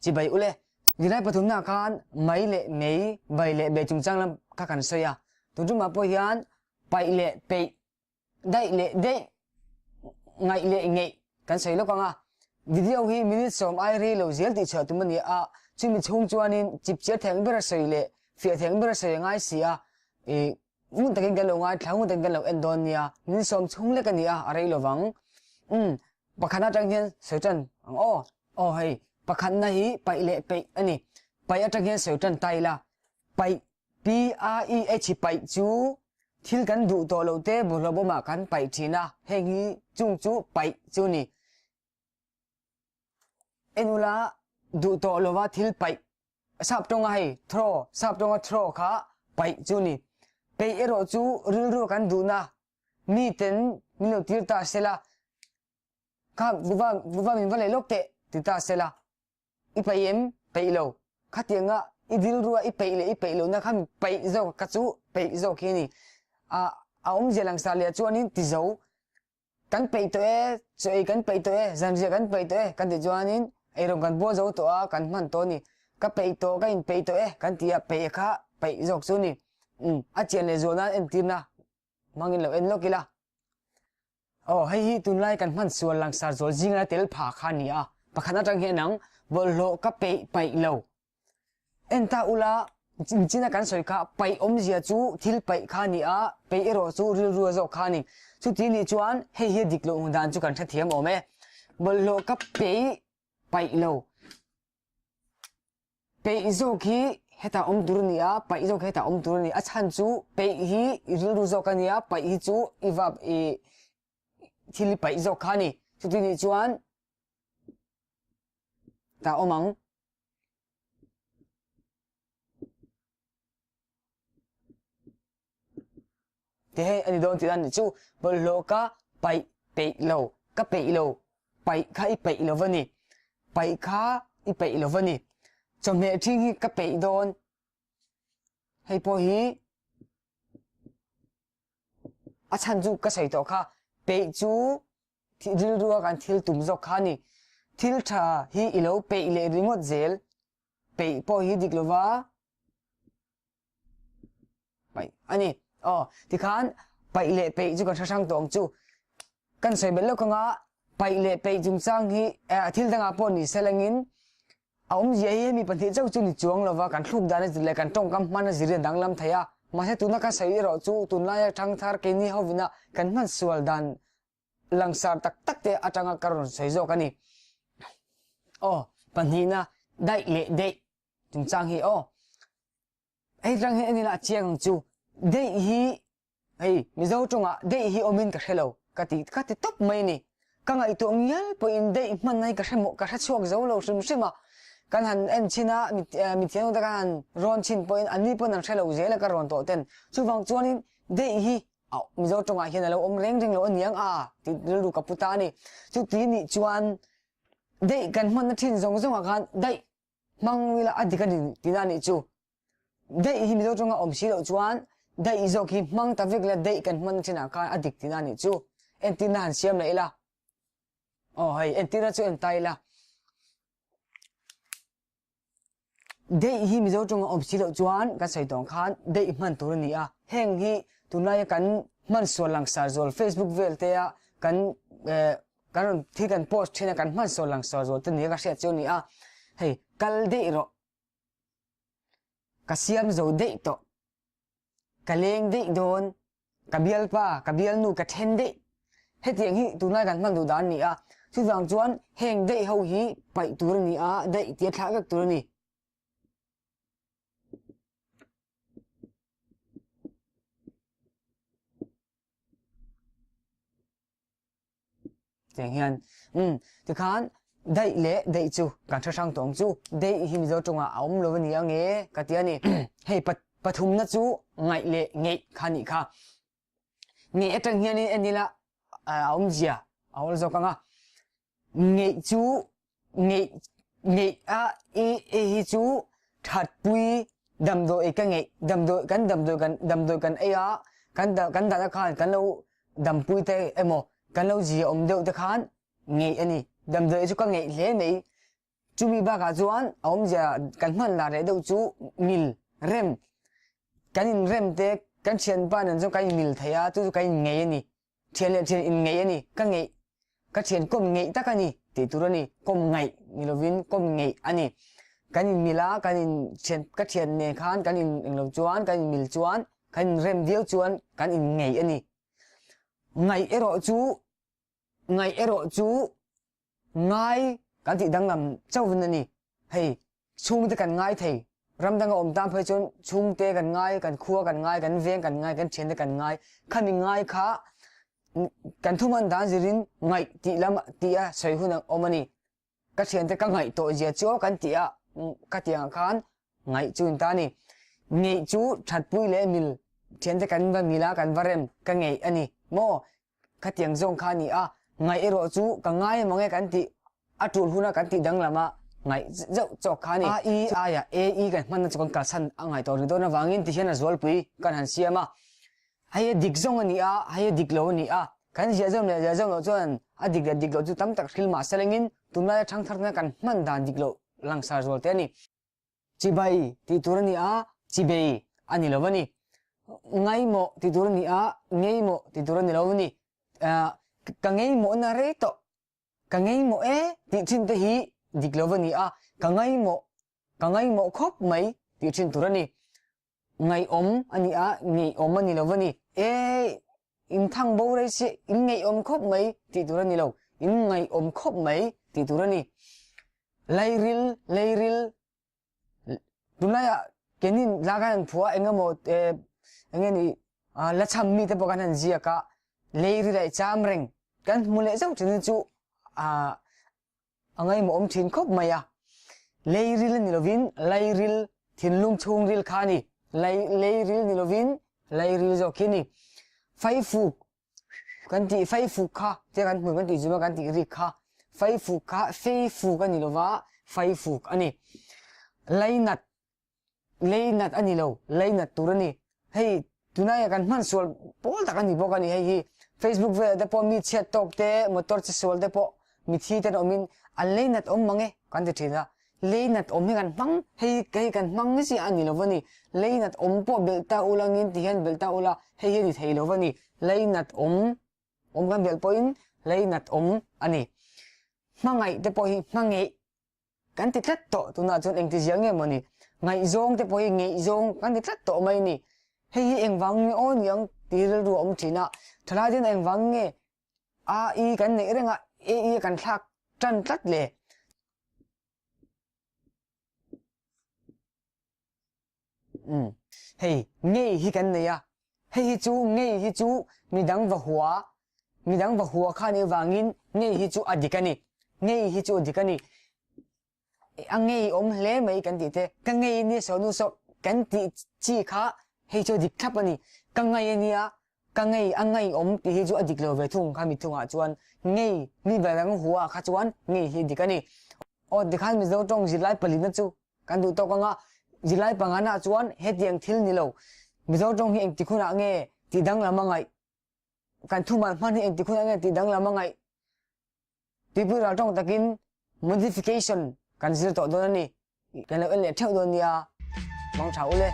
Chibai ule. Zirlai pathumnaah khan mai leh mei, bai leh bei chungchang lam kha kan sawi a. Tun tumah pawh hian paih leh peih, daih leh deih, ngaih leh ngeih kan sawi lawk ang a. Video hi minute sawm ai rei lo zel tih chhuah tum a ni a, chumi chhung chuanin chipchiar theng bera sawi leh fiah theng bera sawi a ngai si a, ih ngun takin kan lo ngaithla, ngun takin kan lo en dawn nia, minute sawm chhung lek a ni a, a rei lo vang. Umm, pakhat atang hian sawi tan ang aw. Aw hei, pakhatna hi paih leh peih a ni. Paih atang hian sawi tan ta ila, paih PAIH paih chu thil kan duh tawh loh te bawlhhlawh bawmah kan paih thin a, heng hi chung chu paih chu a ni. En ula duh tawh lova thil paih sap tawnga hei throw sap tawnga throw kha paih chu a ni. Peih erawh chu rilru kan duhna miten min lo tir ta sela kha va va min va leh lawk teh ti ta sela. I peih em? Peih lo. Khatianga i rilrua i peih leh i peih lohna kha mi peih zawk ka chu peih zawk hi a ni. A a awmzia langsar leh chuanin ti zo. Kan peih tawh e, chaw ei kan peih tawh e, zanriah kan peih tawh e kan tih chuanin eirawng kan bual zo tawh a, kan hman tawh a ni. Ka peih tawh, ka inpeih tawh e kan ti a, peih kha peih zawk chu a ni. Umm a chian leh zual nan entirna hmangin lo en lawk ila. Aw, hei hi tunlai kan hman sual langsar zual zinga tel pha kha a ni a, pakhat atang hian ang bawlhhlawh ka peih paih lo. En ta ula, inchina kan sawi kha paih awmzia chu thil paih kha a ni a, peih erawh chu rilrua zawk kha a ni. Chuti nih chuan hei hi a dik loh dan chu kan hrethiam awm e. Bawlhhlawh ka peih paih lo. Peih zawk hi hetah awm tur a ni a, paih zawk hi hetah awm tur a ni. A chhan chu peih hi i rilru zawk a nia, paih hi chu i vap i thil i paih zawk kha a ni. Chuti nih chuan tah awm ang. Ti hei a ni dawn tih dan nih chu bawlhhlawh ka paih peih lo, ka peih lo, paih kha i peih lo va ni, paih kha i peih lo va ni, chawhmeh ṭhing hi ka peih dawn, hei pawh hi a chhan chu ka sawi tawh kha, peih chu rilrua kan thil tum zawk kha a ni, thil ṭha hi i lo peih leh ringawt zel, peih pawh hi dik lo va. Paih a ni. Aw, tikhan paih leh peih chu kan hre hrang tawh ang chu. Kan sawi belh lawk anga paih leh peih chungchang hi thil dangah pawh ni selangin a awmzia hi hemi pahnih chauh chu ni chuang lova kan thluk dan a zir leh kan tawngkam hman a zir in a danglam thei a. Mahse tuna ka sawi erawh chu tunlaia thangthar keini hovina kan hman sual dan langsar tak tak te atanga ka rawn sawi zawk a ni. Aw, pahnihna daih leh deih chungchang hi aw. Hei tlang hi enila a chiang ang chu deih hi hei Mizo tawngah deih hi awmin ka hre lo ka ti ka ti tawp mai a ni. Ka ngaihtuah ngial pawhin deih hman hi ka hre mawh ka hre chhuak zo lo hrim hrim a. Kan han en chhin a mithiam ho te kan han rawn chhin pawhin anni pawn an hre lo zel a ka rawn tawh ten. Chuvang chuanin deih hi Mizo tawngah hian a lo awm reng reng lo a niang a tih rilru ka pu ta a ni. Chuti nih chuan deih kan hmanna thin zawng zawngah khan daih Hmang ila a dik a ni tihna a nih chu. Daih hi Mizo tawnga awm si loh chuan daih zawk hi hmang ta vek ila daih kan hman thinah khan a dik tihna a nih chu. Entirna han siam leh ila. Aw hei entirna chu en ta ila. Daih hi Mizo tawnga awm si loh chuan kan sawi tawng khan daih hman tur a ni a. Heng hi tunlaia kan hman sual langsar zual Facebook vel te a kan eh Kan rawn thil kan post thin a, kan hman sawn lang sawi zual te nia ka hriat chu a ni a, hei kal daih rawh, ka siam zo daih tawh, ka leng daih dawn, ka bialpa, ka bialnu ka then daih, hetiang hi tunlai kan hman duh dan a ni a, chuvang chuan heng daih ho hi paih tur a ni a, daih tia thlah vek tur a ni. Tiang hian umm tikhan daih leh daih chu kan hre hrang tawh ang chu daih hi Mizo tawngah a awm lo a ni ang e ka ti a ni. Hei pathumna chu ngaih leh ngeih kha a nih kha. Ngeih atang hianin en ila a awmzia a awl zawk ang a. Ngeih chu ngeih ngeih a i hi chu thatpui damdawi ka ngeih damdawi kan damdawi kan damdawi kan ei a kan kan dahna khan kan lo dampui te emaw kan lo zia awm deuh te khan ngeih a ni damdawi chu ka ngeih hle mai. Chumi bakah chuan a awmzia kan hman lar leh deuh chu mil, rem, kan inrem te kan thianpa nen chuan kan inmil thei a, chu chu kan inngei a ni. Thian leh thian inngei a ni, ka ngeih, ka thian kawm ngeih tak a ni tih tur a ni, kawm ngaih ni lovin kawm ngeih a ni. Kan inmil a, kan in thian, ka thian nen khan kan in englo chuan, kan inmil chuan, kan inrem viau chuan kan inngei a ni. Ngaih erawh chu, ngaih erawh chu Ngai kan tih danglam chauhin a ni. Hei, chhungte kan ngai thei. Ram danga awm tan phei chuan chhungte kan ngai, kan khua kan ngai, kan veng kan ngai, kan thiante kan ngai. Khami ngai kha kan thuman dan zirin ngaih tih lam tih a sawi hun a awm a ni. Ka thiante ka ngaih tawh zia chu kan tih a, ka tih ang khan ngaih chu in ta a ni. Ngeih chu thatpui leh mil thiante kan va mil a, kan va rem, ka ngeih a ni maw? Khatiang zawng kha a ni a, ngaih erawh chu ka ngai mang e kan tih a tul huna kan tih danglam a ngaih zauh chawk kha a ni. A i aia e i kan hmanna chu kan kalsan a ngaih tawh rih dawn avangin tihian a zualpui kan han siam a, hei a dik zawng a ni a, hei a dik lo a ni a, kan ziah zawm leh ziah zawm loh chuan a dik leh dik loh chu tam tak hril mah se lengin tunlaia thangthar kan hman dan dik loh langsar zual te a ni. Chibai tih tur a ni a, chibei a ni lo a ni. Ngaimawh tih tur a ni a, ngeimawh tih tur a ni lo a ni. Ka ngeimawhna rei tawh, ka ngeimawh e tih thin te hi dik lo a ni a, ka ngaimawh, ka ngaimawh khawp mai tih thin tur a ni. Ngaihawm a ni a, ngeihawm a ni lo a ni. E, in thang bo rei si, in ngeihawm khawp mai tih tur a ni lo, in ngaihawm khawp mai tih tur a ni. Leiril, leiril, tunlaiah kenin la kan han phua eng emaw e, eng nge ni, la cham mite pawh kan han ziak a, leiril ah i cham reng, kan hmu leh zauh thin chu a A ngaihmawhawm thin khawp mai a. Leiril ni lovin lairil, thinlung chhungril kha a ni. Lei, leiril ni lovin lairil zawk khi a ni. Faifuk kan tih, faifuk kha tia kan hmui kan tih zuma kan tih rik kha, faifuk kha feifuk a ni lova, faifuk a ni. Lainat Lei nat a ni lo, lei nat tur a ni. Hei tunlaiah kan hman sual pawl tak a ni bawk a ni. Hei hi Facebook velah te pawh mi chhiat tawk te, motor che sual te pawh mithi ten awmin an lei nat awm mang e kan ti thin a. Lei nat awm hi kan hmang, hei hei kan hmang ni chiah a ni lo va ni. Lei nat awm pawh belh ta ulangin ti hian belh ta ula, hei hi a ni thei lo va ni. Lei nat awm awm kan belh pawhin lei nat awm a ni. Hmangaih te pawh hi hmangeih Kan ti tlat tawh, tunah chuan engtizia nge mawni ngaihzawng te pawh hi ngeihzawng kan ti tlat tawh mai ni. Hei hi engvang nge aw niang tih rilru a awm thin a, thalai ten engvang nge a i kan neih reng a, e i a kan thlak tan tlat le. Umm hei ngei hi kan nei a, hei hi chu ngei hi chu midang va hua, midang va hua kha nih vangin ngei hi chu a dik a ni, ngei hi chu a dik a ni, a ngei awm hle mai kan tih te, ka ngei ania saw nu saw kan tih chi kha hei chu a dik thlap a ni, ka ngei ania ka ngei a ngei awm tih hi chu a dik lo ve thung kha mi thungah chuan ngei mi dang hua kha chuan ngei hi a dik a ni. Aw tikhan Mizo tawng zirlai palina chu Kan duh tawk anga zirlai pangana chuan hetiang thil ni lo, Mizo tawng hi engtik hunah nge tih danglam a ngaih? Kan thumal hman hi engtik hunah nge tih danglam a ngaih? Tuipui ral tawng takin modification kan zir tawh dawn a ni. Kan lo en leh theuh dawn nia, mang tha ule.